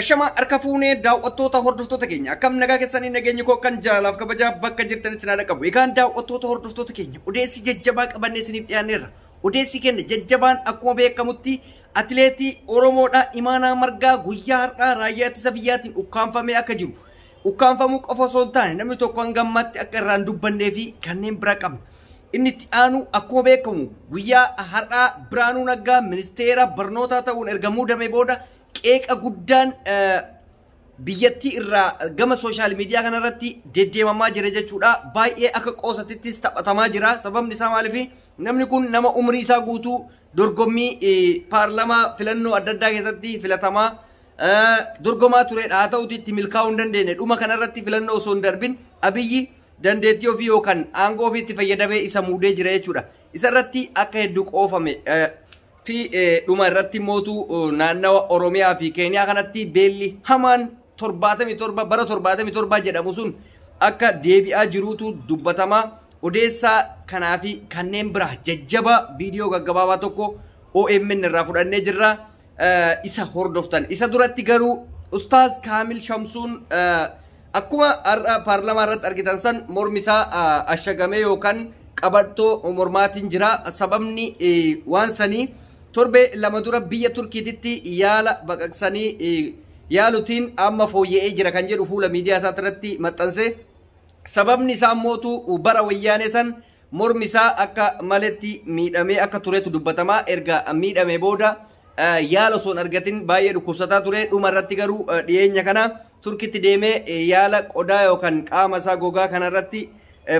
Ashama harka fuunee daawwattoota hordoftoota keenya akkam nagaa keessanii nageenyi koo kan jaalalaaf kabajaa bakka jirtanitti naa qabu. Egaan daawwattoota hordoftoota keenya odeessi jajjabaa qabannee isiniif dhiyaanneerra. Odeessi keenya jajjabaan akkuma beekamutti atileetii Oromoodha Imaanaa Margaa guyyaa har'aa raayyaa ittisa biyyaatiin ukkaanfamee akka jiru. Ukkaanfamuu qofa osoo hin taane namni tokko hanga ammaatti akka irraan dubbannee fi kanneen biraa qabna. Inni itti aanu akkuma beekamu guyyaa har'aa Biraanuu Naggaa ministeera barnootaa ta'uun erga muudamee booda qeeqa guddaan biyyattii irraa gama sooshaal miidiyaa kanarratti deddeemamaa jira jechuudha. Baay'ee akka qoosatittis taphatamaa jira. Sababni isaa maaliif namni kun nama umrii isaa guutuu dorgommii paarlamaa filannoo adda addaa keessatti filatamaa dorgomaa turedha. Haa ta'uti itti milkaa'uu hin dandeenye. Dhuma kanarratti filannoo osoo hin darbin Abiyyi dandeettii ofii yookaan aangoo ofii itti fayyadamee isa muudee jira jechuudha. Isa irratti akka hedduu qoofame fi dhuma irratti mootu naannawa Oromiyaa fi Keeniyaa kanatti beelli hamaan 77 bara 77 jedhamu sun akka deebi'aa jiruutu dubbatama. Odeessaa kanaa fi kanneen biraa jajjaba viidiyoo gaggabaabaa tokko OMN irraa fudhannee jirra. Isa hordoftan. Isa duratti garuu Ustaaz Kaamil Shamsuun akkuma har'a paarlamaa irratti argitan san mormi isaa ashagamee yookaan qabattoo mormaatiin jira. Sababni waan sanii torbe lama dura biyya Turkiititti yaala baqaqsanii yaalutiin amma fooyya'ee jira kan jedhu fuula miidiyaa isaa irratti maxxanse. Sababni isaa mootu bara wayyaanee san mormi isaa akka maletti miidhamee akka turetu dubbatama. Erga miidhamee booda yaala osoo hin argatin baay'ee dhukkubsataa ture. Dhuma irratti garuu dhiyeenya kana Turkitti deemee yaala qodaa yookaan qaama isaa gogaa kanarratti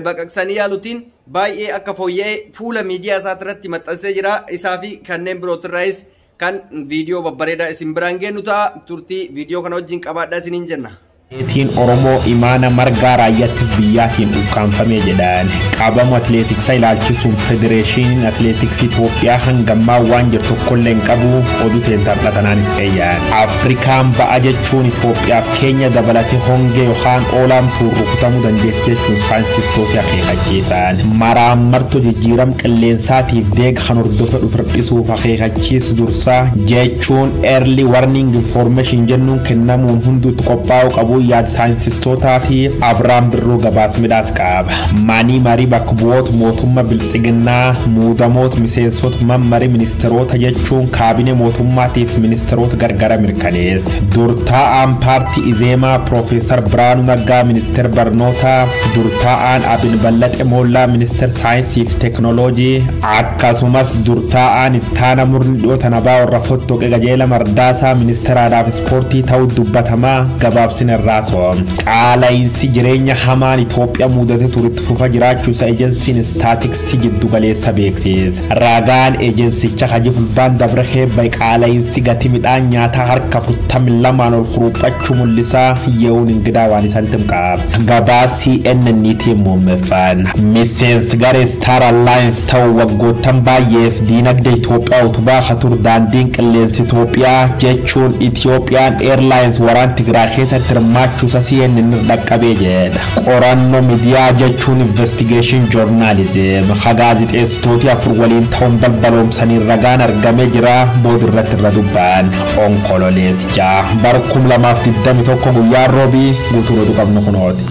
baqaqsanii yaalutiin baay'ee akka fooyya'ee fuula miidiyaa isaa irratti maxxansee jira. Isaa fi kanneen birootirraayis kan viidiyoo babbareedaa isin biraan geenyu ta'a. Turtii viidiyoo kana wajjin qabaadhaa isiniin jenna. Atileetiin Oromoo Imaana Margaa raayyaa ittisa biyyaatiin ukkaanfame jedhan. Qabamu atileetiksa ilaalchisuun Federeeshiniin Atileetiksii Itoophiyaa hangammaa waan jiru tokkollee hin qabu oduu teen taphatanaan itti eeyyan. Afrikaan ba'a jechuun Itoophiyaaf keenya dabalatee hongee yookaan oolaamtuun rukutamuu dandeessu jechuun saayintistoota akeekachiisan. Maraan marto jijjiiram qilleensaatiif deega kan hordofe dhufu hir'isuuf akeekachiisu dursaa jechuun early warning information jennuun kennamuun hunduutti qophaa'uu qabu. Yaada saayintistoota fi Abiraam Birruu gabaas midhaas qaba. Manii marii bakka bu'oota mootummaa biltsiginnaa muudamoota miseensota mammarii ministeerota jechuun kaabinee mootummaatiif ministeerota gargara mirkaneesse. Durtaa'aan paartii Izeemaa Piroofeesar Biraanuu Naggaa ministeera barnootaa, durtaa'aan Abin Ballaxe Moollaa ministeera saayinsii fi teekinooloojii akkasumas durtaa'aan ittaana murni dhiyoo tanabaa warra fottoqe Qajeela Mardaasaa ministeera aadaa fi ispoortii ta'uu dubbatamaa gabaabsina irraa soom. Qaala'insi jireenya hamaan Itoophiyaa mudate turutti fufa jiraachuu isaa ejensiin istaatiksii giddu galeessa beeksise. Ragaan ejensicha hajii fulbaan dabre heebba qaala'insi gatii midhaan nyaataa harka 42 ol kuruphachuu mul'isaa ye'uun ingidaa waan isan timqaab. Gabaa CNN tiin muummeffan. Miseensi garee Star Alliance ta'uu waggoottan baay'eef diinagdee Itoophiyaa utubaa hatur daandiin qilleensi Itoophiyaa jechuun Itoophiyaan Airlines waraan Tigraay keessatti hirmaachuusa CNN dhaqqabee jedha. Qorannoo miidiyaa jechuun investigation journalism gaazixeessitooti afur waliin ta'uun balbaloomsanii ragaan argamee jira booda irratti irra dubbaan. Onkololees 6 bara 2021 guyyaa roobii guutuu oduu qabnu kunooti.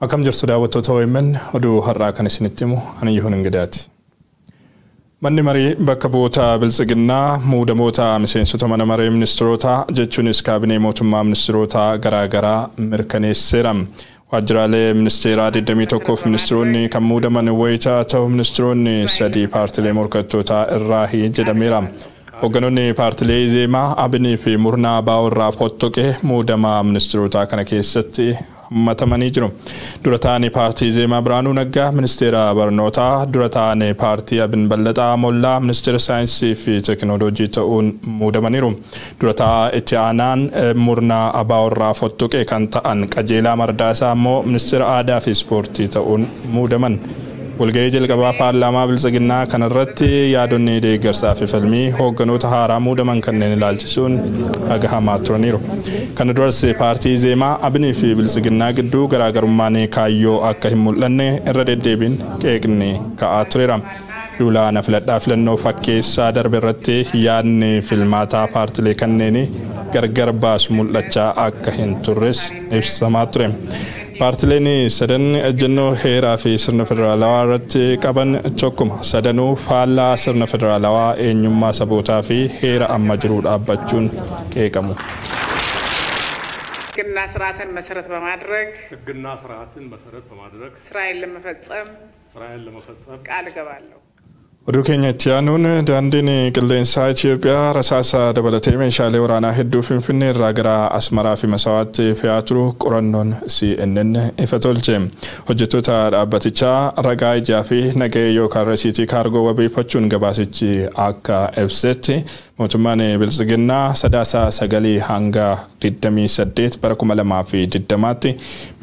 Akkam jirtu daawwattoota OMN oduu har'aa kan isinitti himu ani Yihuun Ingidaati. Manni marii bakka bu'oota biltsiginnaa muudamoota miseensota mana maree ministeerotaa jechuunis kaabinee mootummaa ministeerotaa garaagaraa mirkaneesseera. Waajjiraalee ministeeraa 21 fi ministeeronni kan muudaman wayitaa ta'u ministeeronni sadii paartilee morkattootaa irraa jedhameera. Hoogganoonni paartilee Izeemaa, Abinii fi Murnaa Abaa'oo irraa fottoqee muudama ministeerotaa kana keessatti hammatamanii jiru. Dura ta'anii paartii Izeemaa Biraanuu Naggaa ministeera barnootaa, dura ta'anii paartii Abin Ballaxaa Mollaa ministeera saayinsii fi teekinooloojii ta'uun muudamaniiru. Dura ta'aa itti aanaan Murnaa Abaa'oo irraa fottoqee kan ta'an Qajeelaa Mardaasaa immoo ministeera aadaa fi ispoortii ta'uun muudaman. Walga'ii jalqabaa paarlaamaa Biltsiginnaa kanarratti yaadonni deeggarsaa fi falmii hoogganoota haaraa muudaman kanneen ilaalchisuun dhagahamaa turaniiru. Kana duras paartii Zeemaa, Abinii fi Biltsiginnaa gidduu garaagarummaan kaayyoo akka hin mul'anne irra deddeebiin qeeqni ka'aa tureera. Duula na filadhaa filannoo fakkeessaa darbe irratti yaadni filmaataa paartilee kanneenii gargar baasu mul'achaa akka hin turres ibsamaa ture. Paartileen sadan ejjennoo heeraa fi sirna federaalawaa irratti qaban tokkuma. Sadanuu faallaa sirna federaalawaa eenyummaa sabootaa fi heera amma jiru dhaabbachuun qeeqamu. ሕግና ስርዓትን መሰረት በማድረግ ሕግና ስርዓትን መሰረት በማድረግ ስራዬን ለመፈጸም ቃል እገባለሁ። Oduu keenya itti aanuun daandiin qilleensaa Itoophiyaa rasaasa dabalatee meeshaalee waraanaa hedduu Finfinnee irraa gara Asmaraa fi Masawaatti fe'aa turu qorannoon CNN ifa tolche. Hojjettoota dhaabbatichaa ragaa ijaa fi nagahee yookaan rasiitii kaargoo wabeeffachuun gabaasichi akka ibsetti mootummaan Biltsiginnaa sadaasa 9 hanga 28 bara 2020tti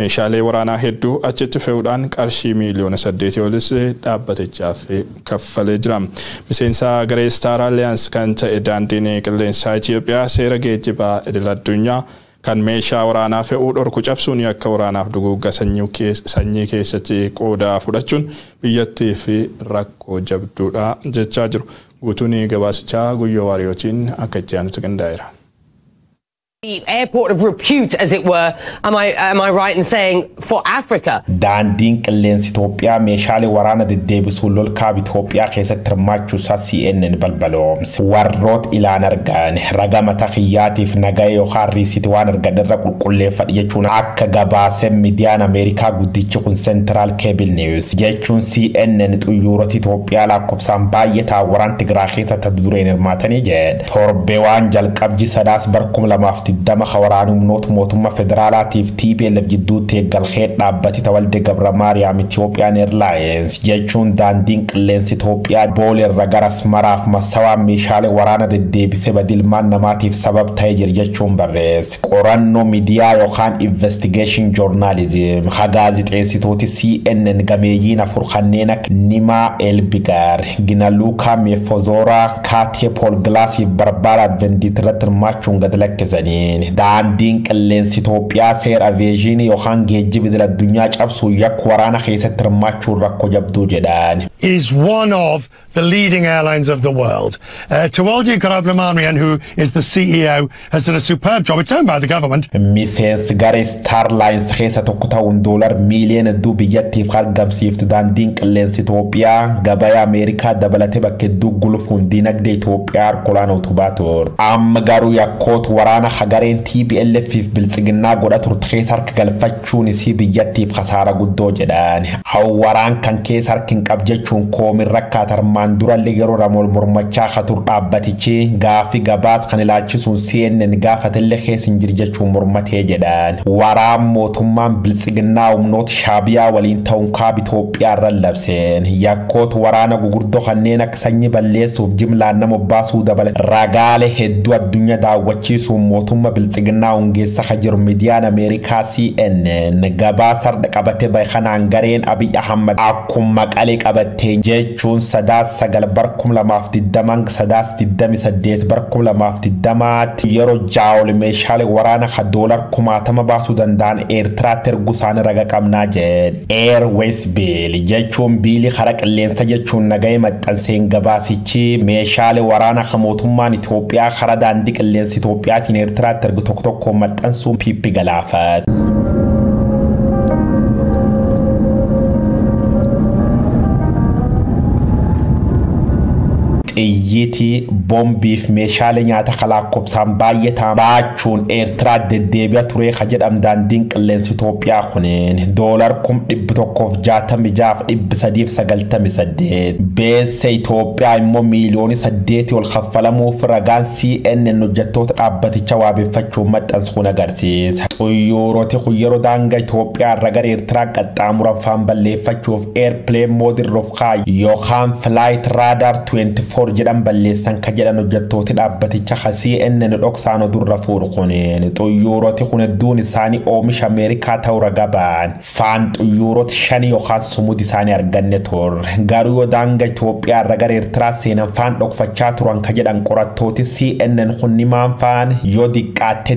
meeshaalee waraanaa hedduu achitti fe'uudhaan qarshii miiliyoona 8 olis dhaabbatichaaf kaffalee jira. Miseensa garee Star Alliance kan ta'e daandiin qilleensaa Itoophiyaa seera geejjibaa idil addunyaa kan meeshaa waraanaa fe'uu dhorku cabsuun yakka waraanaaf duguugga sanyii keessatti qooda fudhachuun biyyattii fi rakkoo jabduudha jechaa jiru. Guutuun gabaasichaa Guyyoo Waariyootiin akka itti aanutti qindaa'eera. The airport of repute, as it were, am I right in saying, for Africa? Daandiin qilleensi Itoophiyaa meeshaalee waraana deddeebisuun lol kaaba Itoophiyaa keessatti hirmaachuu isaa CNN balbaloomse. Warroota ilaan argan raga mataa kiyyaatiif nagahee yookaan riisitii waan argan irra qulqulleeffadhe jechuun akka gabaasee miidiyaan Ameerikaa guddichi kun Central Cable News jechuun CNN xiyyoorota Itoophiyaa lakkoofsaan baay'ee ta'an waraan Tigraay keessatti dureen hirmaatanii jedhe. Torbee waan jalqabji sadaas bara 2020 waraana humnoota mootummaa federaalaatiif TPLF jidduutti eeggalchee dhaabbati Tawalde Gabra Maariyaam Itoophiyaan Airlines jechuun daandiin qilleensi Itoophiyaa Booleerra gara Asmaraaf Masawaa meeshaalee waraana deddeebisee badilmaan namaatiif sabab ta'ee jira jechuun barreesse. Qorannoo miidiyaa yookaan investigation journalism gaazexeessitooti CNN gameeyyiin afur kanneen akka Nimaa Elbigaar, Ginaluukaa Meefozoraa, Kaatee Pool Gilaasiif Barbaara Advendiit irratti hirmaachuun gad lakkisanii. Daandiin qilleensi Itoophiyaa seera aviyeeshinii yookaan geejjiba idil addunyaa cabsuun yakka waraana keessatti hirmaachuun rakkoo jabduu jedhan. Is one of the leading airlines of the world. Tewolde Gebremariam, who is the CEO, has done a superb job. It's owned by the government. Miseensi garee Starlines keessa tokko ta'uun doolar miiliyoona hedduu biyyattiif argamsiiftu daandiin qilleensi Itoophiyaa gabaa Ameerikaa dabalatee bakka hedduu gulufuun diinagdee Itoophiyaa harka olaanaa utubaa turte. Amma garuu yakkoota waraana gareen TPLF fi Biltsiginnaa godha turte keessa harka galfachuun isii biyyattiif kasaara guddoo jedhan. Waraan kan keessa harki hin qabu jechuun koomin rakkaata armaan durallee yeroo ramool mormachaa hatur dhaabbatichi gaaffii gabaas kan ilaalchisuun CNN gaafatellee keessa hin jiru jechuun mormatee jedhan. Waraan mootummaan Biltsiginnaa humnoota Shaabiyaa waliin ta'uun kaaba Itoophiyaa irra labseen yakkoota waraana gugurdoo kanneen akka sanyii balleessuuf jimlaan nama baasuu dabalate ragaalee hedduu addunyaa daawwachiisuun mootummaa Biltsiginnaa hungeessa ka jiru miidiyaan Ameerikaa CNN gabaasa qabatee bahe kanaan gareen Abiy Ahmad akkuma maqalee qabattee jechuun sadaas 9 bara 2020 sadaas 28 bara 2020 yeroo jaawol meeshaalee waraana ka doolar kumaatama baasuu danda'an Eertiraatti erguu isaanii raga qabnaa jedhe. Airways Bill jechuun biilii karaa qilleensa jechuun nagahee maxxanseen gabaasichi meeshaalee waraana ka mootummaan Itoophiyaa karaa daandii qilleensa Itoophiyaatiin Eertiraatti ergu tokko tokko maxxansuun piippi galaafate. Xiyyiitii boombiif meeshaalee nyaata lakkoofsaan baay'ee ta'an baachuun Eertiraa deddeebi'a ture ka jedham daandiin qilleensi Itoophiyaa kuniin doolar 166,398 beessa Itoophiyaa immoo miiliyoonii 8 ol kaffalamuuf ragaan CNN hojjettoota dhaabbaticha wabeeffachuun maxxansu kun agarsiisa. Xiyyooroti kun yeroo daangaa Itoophiyaa irra gara Eertiraa qaxxaamuran faan balleeffachuuf airplane mode irra of kaayu yookaan flight radar 24 Karoor jedhan balleessan ka jedhan hojjettooti dhaabbaticha CNN dhoksaan odurra fuudhu kuneen xuyyooroti kun hedduun isaanii oomisha Ameerikaa ta'uu ragaa ba'an. Faan xuyyooroti 5 yookaan sumud isaanii arganne turre. Garuu yoo daangaa Itoophiyaa irra gara Eertiraa seenan faan dhokfachaa turan ka jedhan qorattooti CNN kun nimaan faan yoo diqqaatte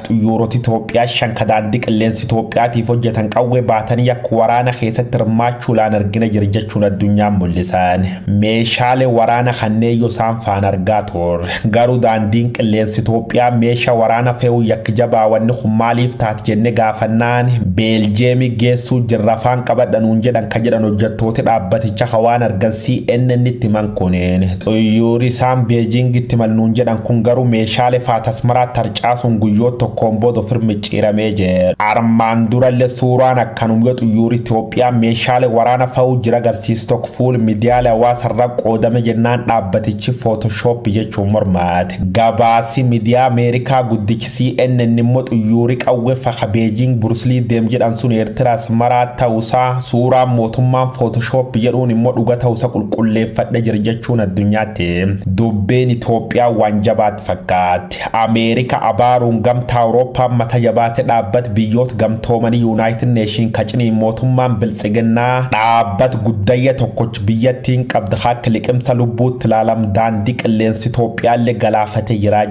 xuyyooroti Itoophiyaa 5 ka daandii qilleensi Itoophiyaatiif hojjetan qawwee baatanii yakka waraana keessatti hirmaachuu laan argina jira jechuun addunyaan mul'isan. Meeshaalee waraana kanneen yoo isaan faan argaa turre. Garuu daandiin qilleensi Itoophiyaa meeshaa waraana fe'uu yakka jabaa wanni kun maaliif taate jennee gaafannaan Beeljeemii geessuu jirra afaan qabadhanuun jedhan ka jedhan hojjettooti dhaabbaticha ka waan argan CNN itti himan kuneen xuyyoorri isaan Beejiingitti malnuun jedhan kun garuu meeshaalee faatasmaraa tarcaasuun guyyoota tokkoon booda ofirra micciiramee jira. Armaan durallee suuraan akkanum yoo xuyyoorri Itoophiyaa meeshaalee waraana fe'uu jira agarsiisu tokko fuul miidiyaalee hawaasarra qoodame jennaan dhaabbatichi Photoshop jechuun mormaate. Gabaasi miidiyaa Ameerikaa guddichi CNN immoo xuyyoorri qawwee faqa Beejiing Bruce deem jedhan sun Eertiraas maraa ta'uusaa suuraan mootummaan Photoshop jedhuun immoo dhuga ta'uusaa qulqulleeffadhe jira jechuun addunyaatti. Dubbeen Itoophiyaa waan jabaatti fakkaatti. Ameerika abaaruun gamtaa Awurooppaa mata jabaate dhaabbata biyyoota gamtoomanii United Nation kaciniin mootummaan biltsiginnaa dhaabbata guddayya tokkochi biyyattiin qabdi akka liqimsa lubbuutti ilaalam daandii qilleensi Itoophiyaallee galaafatee jira.